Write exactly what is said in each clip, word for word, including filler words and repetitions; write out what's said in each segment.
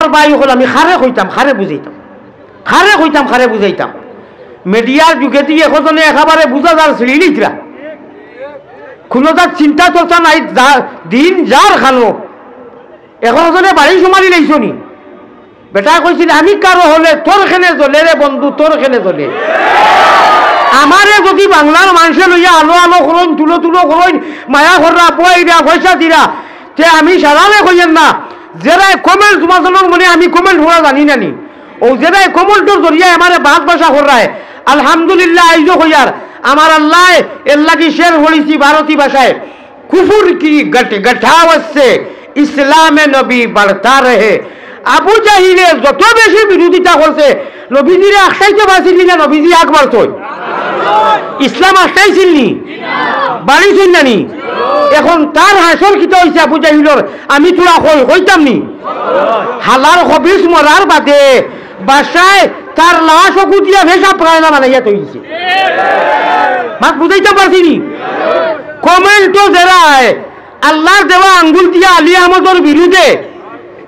ভাই অকল, আমি কারে কইতাম, কারে বুঝাইতাম, কারে কইতাম, কারে বুঝাইতাম। মিডিয়ার যুগেদি একজনে একেবারে বুঝা যার সিঁড়িলিতরা। কুনু যার চিন্তা চর্চা নাই, যা-, দিন যার খানো। একজনে বাড়ি সুমারি লাইছো নি? বেটায় কইছিল, "আমি কারো হলে তোর কেনে জ্বলে রে বন্ধু, তোর কেনে জ্বলে।" আমারে যদি বাংলার মানষে লইয়া আলো আলো করইন, তুলো তুলো করইন, মায়া কররা, বুয়াইরা, পয়সা দিরা, তে আমি সারারে কইয়ের না। যেরায় comment, তুমার জনর মনে আমি comment পড়া জানি না নি। অউ যেরায় comment-র জরিয়ায় আমারে বাদ ভাষা কররায়, আলহামদুলিল্লাহ, আইজও কইয়ার, আমার আল্লায় এর লাগি শের পড়িছি ভারতী ভাষায়। কুফুর কি গট গঠাওয়াত সে ইসলামে নবী বাড়তা রহে। আবু জাহিলে যত বেশি বিরোধিতা করছে, নবীজিরে আটকাইতে পারছিল না, নবীজি আগ বাড়ছইন। ইসলাম আটকাইছিল নি? বাড়িছইন না নি? এখন তার হাসর কিতা অইছে আবু জাহিলর? আমি থুড়া কই, কইতাম নি? হালার খবিস মরার বাদে বাসায় তার লাশ অগু দিয়া পেশাব খানা বানাইয়া থই দিছে। মাত বুঝাইতাম পারছি নি? Comment-ও যেরায় আল্লার দেওয়া আঙ্গুল দিয়া আলী আহমদর বিরুদ্ধে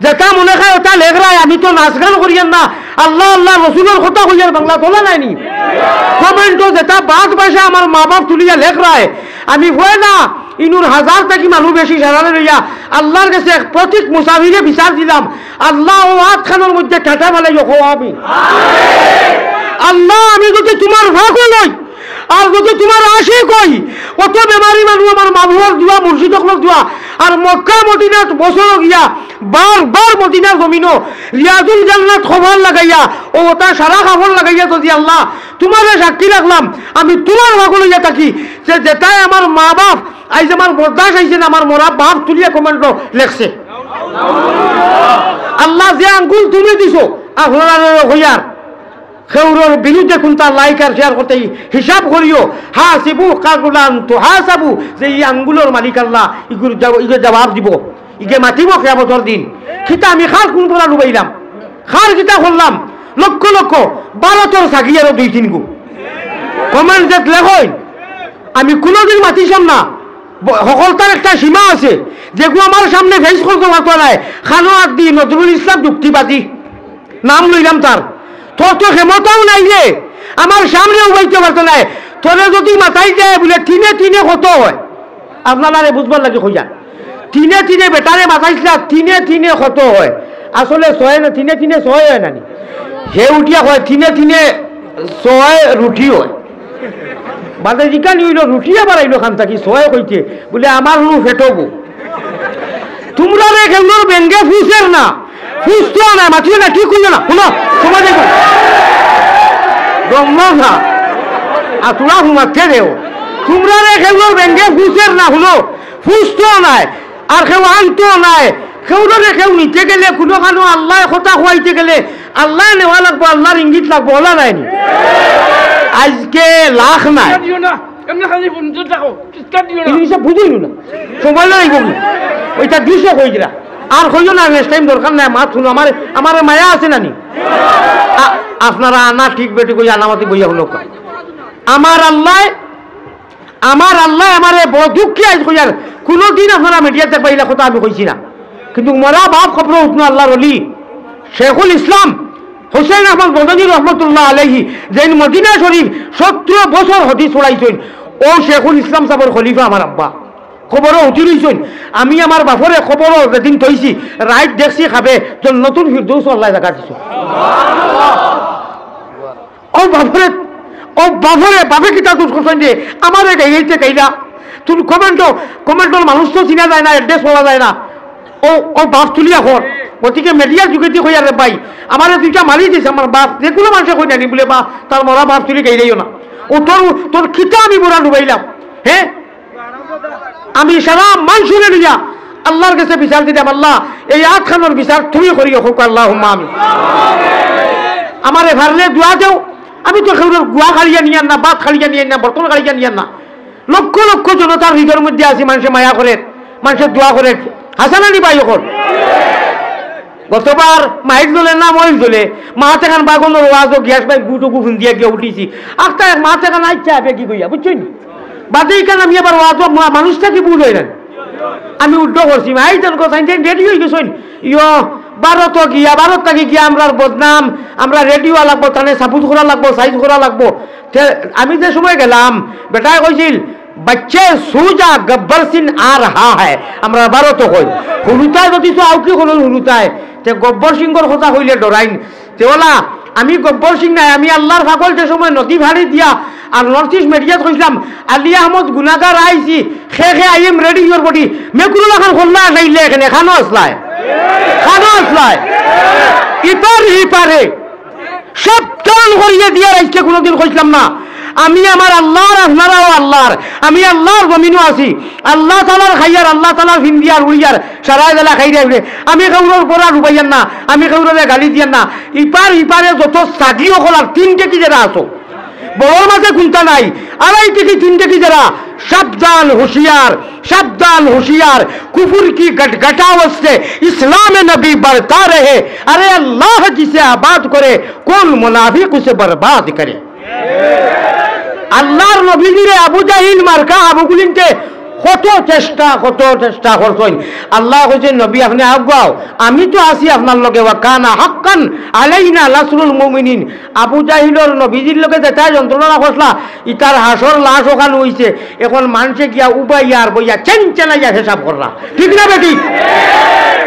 যেটা মনে কয় ওটা লেখরায়, আমি তো নাচ গান করিয়ার না, আল্লা আল্লা রসুলর কথা কইয়ার, বাংলা তোলা নায় নি? Comment-ও যেটা বাদ ভাষা আমার মা বাপ তুলিয়া লেখরায়, আমি কই না, ইনুর হাজার থাকি মানুষ বেশি সারারে লইয়া আল্লার গেছে এক পথিক মুসাফিরে বিচার দিলাম, আল্লা অউ আতখানর মধ্যে ঠাটা ফালাইও, কও আমিন। আল্লা, আমি যদি তুমার পাগল অই, আর যদি তুমার আশিক অই, অত বেমারি মানুষ আমার মাবুদর দোয়া, মুর্শিদ অকলর দোয়া, আর মক্কা মদিনাত বছরো গিয়া বার বার মদিনার জমিনো রিয়াজুল জান্নাত কভার লাগাইয়া, অউ ওটা সারা কাপড় লাগাইয়া যদি আল্লা তুমারে সাক্ষী রাখলাম, আমি তুমার পাগল অইয়া থাকি, যে যেটায় আমার মা বাপ, আইজ আমার বরদাস্ত অইছে না, আমার মরা বাপ তুলিয়া comment-ও লেখছে। আল্লা যে আঙ্গুল তুমি দিছো, আপনারারে কইয়ার, কেউরর বিরুদ্ধে কুনটা like আর share করতে হিসাব করিও। হাসিবু কাবলা আন তুহাসাবু, যে ই আঙ্গুলর মালিক আল্লা, ইগুর জব-, ইগুর জবাব দিবো, ইগে মাতিবো কিয়ামতর দিন। কিতা আমি কার কুন পরা ডুবাইলাম, কার কিতা করলাম? লক্ষ লক্ষ, ভারতর সাগি আরো দুই তিন গু। Comment যে লেখইন, আমি কুনুদিন মাতিছাম না। ব-, হকলতার একটা সীমা আছে, যেগু আমার সামনে face করতে পারতো নায়। খানো আত দি নজরুল ইসলাম যুক্তিবাদী, নাম লইলাম তার। তোর তো ক্ষমতাও নাই রে, আমার সামনে উবাইতে পারতো নায়। তোরে যদি মাতাই যায় বুলে তিনে তিনে কত হয়, আপনারারে বুঝবার লাগি কইয়া। তিনে তিনে বেটারে মাতাইছলা, তিনে তিনে কত হয়? আসলে ছয় না, তিনে তিনে ছয় হয় না নি? হে উঠিয়া কয়, "তিনে তিনে ছয় রুটি হয়।" বাদে জিকানি অইলো, "রুটি আবার আইলো খান থাকি ছয় কইতে?" বুলে, "আমার রু ফেটো গো।" তুমরারে কেউর বেঙ্গে ফুসের না, ফুসতো না, মাতিও না, ঠিক অইলো না। হুনো, সময় দেখো। ব্রহ্মা না, আর তোরা ঘুমাতে দেও। তুমরারে কেউর বেঙ্গে ফুসের না, হুনো, ফুসতো নায়, আর কেউ আনতো নায়। কেউরে কেউ নিতে গেলে, কুনু খানো আল্লায় কথা কওয়াইতে গেলে, আল্লায় নেওয়া লাগবো, আল্লার ইঙ্গিত লাগবো, অলা নায় নি? আইজকে লাখ নায়। দিও না, এমনি খালি ফোন দিয়ে থাকো, কিস্তা দিও না। এই জিনিসটা বুঝইল না, সময় লাগবো কি? ওইটা দিছে কই দিলা। আর কইও না, next time দরকার নাই, মাত হুনো, আমার, আমার মায়া আছে না নি? আ-, আপনারা আনা ঠিক বেটি কই আনামাতি বইয়া হুনো। আমার আল্লায় আমার আল্লায় আমারে বড় দুঃখী আইজ কইয়ার, কুনুদিন আপনারা মিডিয়াত দেখবা ইলা কথা আমি কইছি না। কিন্তু মরা বাপ কবরো উঠনো আল্লার অলি শেখুল ইসলাম হুসেন আহমদ মদনী রহমতুল্লাহ আলাইহি যেইন মদিনা শরীফ সতেরো বছর হাদিস পড়াইছইন, অউ শেখুল ইসলাম সাবর খলিফা আমার আব্বা কবরো উঠি রইছইন। আমি আমার বাপরে কবরো যেদিন থইছি, রাইত দেখছি খাবে জন্নতুল ফিরদৌস আল্লায় জাগা দিছইন। ও বাপরে, ও বাপরে, বাপে কিতা দুষ করছইন যে আমারে গাইতে গাইলা? তুমি comment-ও, comment-র মানুষ তো চিনা যায় না, address পাওয়া যায় না। ও, ও বাপ তুলিয়া কর। গতিকে মিডিয়ার যুগেদি কইয়ার রে ভাই, আমারে দুইটা মারি দিছে আমার বাপ, যেকুনু মানষে কই নানি বুলে বা তার মরা বাপ তুলি গাইলাইও না। ও তোর, তোর কিতা আমি বুড়া ডুবাইলাম, হে? আমি সারা মানষরে লইয়া আল্লার গেছে বিচার দিতাম, "আল্লা, এই আতখানর বিচার তুমি করিও," কউক্কা, আল্লাহুম্মা আমিন। আমারে পারলে দোয়া দেও, আমি তো কেউর গুয়া কাড়িয়া নিয়ার না, ভাত কাড়িয়া নিয়ার না, বর্তন কাড়িয়া নিয়ার না। লক্ষ লক্ষ জনতার হৃদয়র মধ্যে আছি, মানষে মায়া করের, মানষে দোয়া করের। হাছা নানি ভাই অকল? গতবার মাইক জ্বলে না মইল জ্বলে, মাত এখান বাগনর ওয়াজও গ্যাস বাইক গুটো গুফুন দিয়া গিয়া উঠিছি। আখতা এক মাত এখান আইচ্ছা আপে কি কইয়া, বুঝছইন? বাদে ইখান আমি আবার ওয়াজও মা-, মানুষ থাকি ভুল অয় না। আমি উল্টো করছি, মাই তোর কথা, ইনতে ready অই গেছইন। ইয়ো, ভারত গিয়া, ভারত থাকি গিয়া আমরার বদনাম, আমরা রেডিও লাগবো, তানে সাবুত করা লাগবো, সাইজ করা লাগবো। তে আমি যে সময় গেলাম, বেটায় কইছিল, "বাচ্চে সুজা গব্বর সিং আ রাহা হ্যায়।" আমরা ভারত কই, হুরুতায় যদি তো আউকি কোনো হুরুতায়, তে গব্বর সিংহর কথা কইলে ডরাইন। তে ওলা, আমি গব্বর সিং নাই, আমি আল্লাহর পাগল। যে সময় নদী ফাড়ি দিয়া আর নর্থ ইস্ট মিডিয়াত কইছিলাম, "আলী আহমদ গুনাগার আইছি, খে খে I am ready your body." মেকুরুল খান খোল্লা আসাইলে এখানে খানো আসলায়, খানো আসলায়। ইপার হিপারে সাবধান করিয়া দিয়া রাইজকে কোনোদিন কইছিলাম না। আমি আমার আল্লাহর, আপনারাও আল্লাহর। আমি আল্লাহর জমিনও আছি। আল্লাহ তাআলার খাইয়ার, আল্লাহ তাআলার ফিন্দিয়ার উড়িয়ার, সারা বেলা খাইরে উড়ে। আমি কেউরর পরা ডুবাইয়ার না, আমি কেউররে গালি দিয়ার না। ইপার হিপারে যত সাগি অকল আর তিন টেকি যেরা আছো, বড়র মাঝে কুন্তা নাই, আড়াই টেকি, তিন টেকি যেরা, সাবধান, হুঁশিয়ার, সাবধান, হুঁশিয়ার। কুফুর কি গটগটাও আসছে, ইসলামে নবী বাড়তা রহে। আরে আল্লাহ জিসে আবাদ করে, কোন মুনাফিক উসে বরবাদ করে। আল্লাহর নবীজিরে আবু জাহিল মার্কা আবু গুলিন্তে কত চেষ্টা, কত চেষ্টা করছইন। আল্লায় কইছইন, "নবী, আপনে আগুয়াও, আমি তো আছি আপনার লগে, ওয়া কানা হাক্কান আলাইনা নাসরুল মুমিনিন।" আবু জাহিলর নবীজির লগে যেটা যন্ত্রণা করছলা, ইতার হাসর লাশ অখান অইছে। এখন মানষে গিয়া উবাইয়া আর বইয়া চেনচেনাইয়া হিসাব কররা, ঠিক না বেঠিক?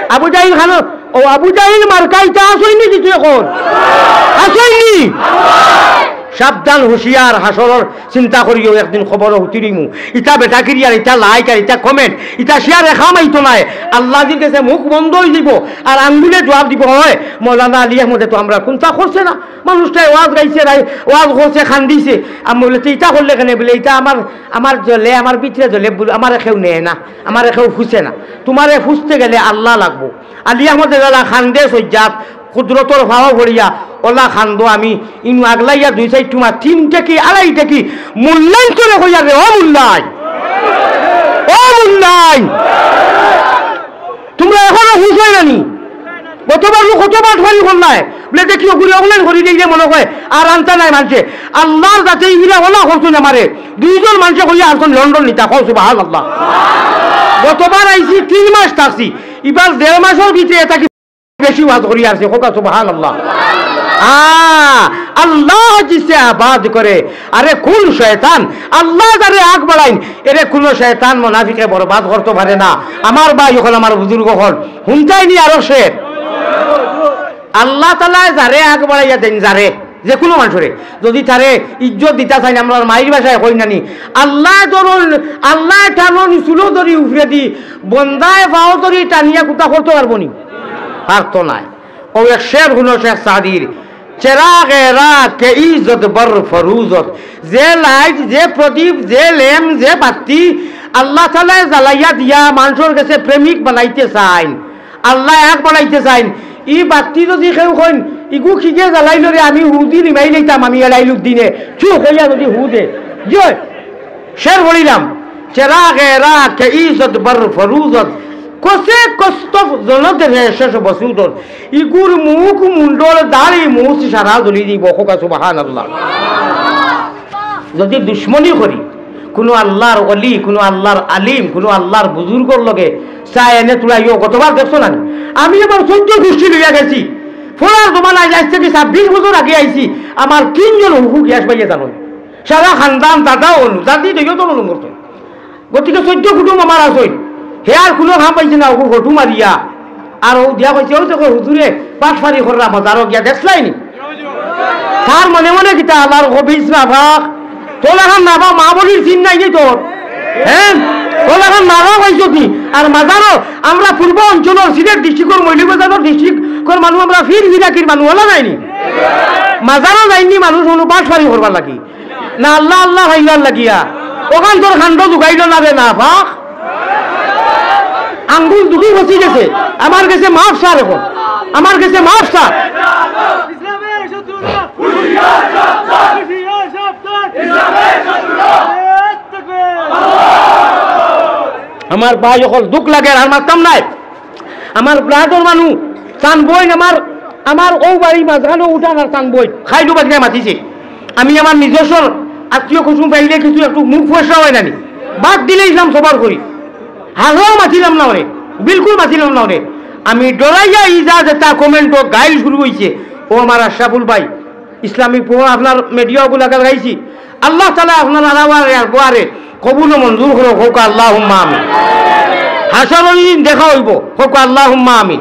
আবু জাহিল খানো, ও আবু জাহিল মার্কা ইতা আছইন নি কিছু এখন? আছইন নি? সাবধান, হুঁশিয়ার, হাসরর চিন্তা করিও, একদিন কবরো হুতিরিমু। ইতা বেটাকিরি আর ইতা লাইক আর ইতা কমেন্ট, ইতা শেয়ারে কাম আইতো নায়। আল্লাহজির গেছে মুখ বন্ধ অইযিবো, আর আঙ্গুলে জুয়াব দিবো, "হয়, মৌলানা আলী আহমদে তো আমরার কুন্তা করছে না।" মানুষটায় ওয়াজ গাইছে, রাই-, ওয়াজ করছে, কান্দিছে। আমি বলে, "তে ইতা করলে কেনে?" বলে, "ইতা আমার, আমার জ্বলে, আমার ভিতরে জ্বলে, বুল-, আমারে কেউ নেয় না, আমারে কেউ ফুছে না। তুমারে ফুছতে গেলে আল্লাহ লাগবো।" আলী আহমদে যেলা কান্দে সইজ্জাত, কুদরতর ফাও পড়িয়া, ওলা কান্দো। আমি ইনু আগলাইয়া দুই চাইর টুমা, তিন টেকি, আড়াই টেকি, মূল্যায়ন করে কইয়ার রে, ও মূল্যায়, ও মূল্যায়, তুমরা এখনো হুশ অয় না নি? গতবার নু কত বাটপারি করলায়, বলে, "দেখি, ওগুলো অনলাইন করি দিয়ে মনে হয়, আর আনতা নাই মানষে।" আল্লাহর যাতে ইগুলা ওলা করছইন আমারে, দুইজন মানষে কইয়া আনছইন লন্ডন নিতা, কও সুবহানাল্লাহ। গতবার আইছি, তিন মাস থাকছি, ইবার দেড় মাসর ভিতরে এটা কি বেশি ওয়াজ করি আছে, কও সুবহানাল্লাহ। আ, আল্লাহ জিসে আবাদ করে। আরে কোন শয়তান? আল্লাহ যারে আগ বাড়াইন, এরে কোন শয়তান মুনাফিকে বরবাদ করতো পারে না। আমার ভাই অকল, আমার বুজুর্গ অকল, হুনতায় নি আরো শের। আল্লাহ তাআলায় যারে আগ বাড়াইয়া দেইন, যারে, যে কোনো মানষরে, যদি তারে ইজ্জত দিতা চাইন, আমরার মাইর ভাষায় কই না নি, আল্লায় ধরইন, আল্লায় টানইন চুলো ধরি উপরেদি, বন্দায় ফাও ধরি টানিয়া কুতা করতো পারবো নি? পারতো নায়। ও এক শের হুনো শেখ সাদির, "চেরাগে রা কেইজত বর ফরুজত।" যে লাইট, যে প্রদীপ, যে লেম, যে বাতি আল্লাহ তাআলায় জ্বালাইয়া দিয়া মানষর গেছে প্রেমিক বানাইতে চাইন, আল্লায় আগ বাড়াইতে চাইন। ই বাতি যদি কেউ কইন, "ইগু কিগে জ্বালাইল রে, আমি হুদি নিমাই লইতাম, আমি এলাইলুর দিনে", চুপ কইয়া যদি হু দে, জি অয়, শের বলিলাম, "চেরাগে রা কেইজত বর ফরুজত, কসে কস্তফ জনদ রে শেষ বসুদত।" ইগুর মুখ, মুন্ডল, দাড়ি, মুছ সারা জ্বলি দিব। কও সুবহানাল্লাহ। যদি দুশমনি করি, কোনো আল্লাহর ওলি, কোনো আল্লাহর আলিম, কোনো আল্লাহর বুজুর্গর লগে চা এনে তুলাইও, গতবার দেখছো না নি? আমি আমার চৌদ্দ গুষ্টি লইয়া গেছি। ফরার জমানায় আইজ থাকি ছাব্বিশ বছর আগে আইছি, আমার তিনজন হুকু গ্যাস পাইয়া জানো। সারা খানদান, দাদা অনু, দাদি দইও তো অনু করতো। গতিকে চৌদ্দ কুটুম আমার আছইন। হে আর কোনো কাম পাইছে না, ওকে ফটো মারিয়া। আর ও দিয়া কইছে, "ও দেখো হুজুরে, বাটপারি কররা মাজারো গিয়া দেখছলায় নি?" তার মনে মনে কিতা, "আল্লাহর খবিস নাফাক, তোর লাখান নাফাক মা বলির চিন নাই নি তোর, হ্যাঁ? তোর লাখান নাফাক অইছত নি?" আর মাজারো আমরা পূর্ব অঞ্চলর সিলেট ডিস্ট্রিক্টর মৌলভীবাজারর ডিস্ট্রিক্টর মানুষ, আমরা ফির ফিরাকির মানুষ, ওলা যাইনি? মাজারো যাইনি মানুষ, কোনো বাটপারি করবার লাগি না, আল্লাহ আল্লাহ খাইবার লাগিয়া। ওখান তোর কাণ্ড লুকাইল না রে নাফাক। আঙ্গুল দুটি বসি গেছে, আমার গেছে মাফ চার এখন, আমার গেছে মাফ চার। ইসলামের শত্রুরা। হুঁশিয়ার সাবধান। হুঁশিয়ার সাবধান। ইসলামের শত্রুরা। আমার ভাই অকল দুখ লাগে, আর মারতাম নাই। আমার ব্লাডর মানু, তান বইন, আমার, আমার ও বাড়ি মাঝখানো উঠান আর তান বইন। খাইলু বাগিনা মাতিছে। আমি আমার নিজস্ব আত্মীয় কুসুম পাইলে কিছু একটু মুখ ফসরা অয় না নি। বাদ দিলে ইসলাম সবার করি। হাজারও মাতিলাম না ওরে, বিলকুল মাতিলাম না ওরে। আমি ডরাইয়া ইজা যেটা কমেন্টো গাইল শুরু অইছে, ও আমার আশরাফুল ভাই, ইসলামিক প্রোগ্রাম আপনার মিডিয়া অগুলা গাইছি, আল্লাহ তাআলা আপনার আলাওয়ার একবারে কবুল ও মঞ্জুর করো, কউক্কা আল্লাহুম্মা আমিন। হাশরর দিন দেখা অইবো, কউক্কা আল্লাহুম্মা আমিন।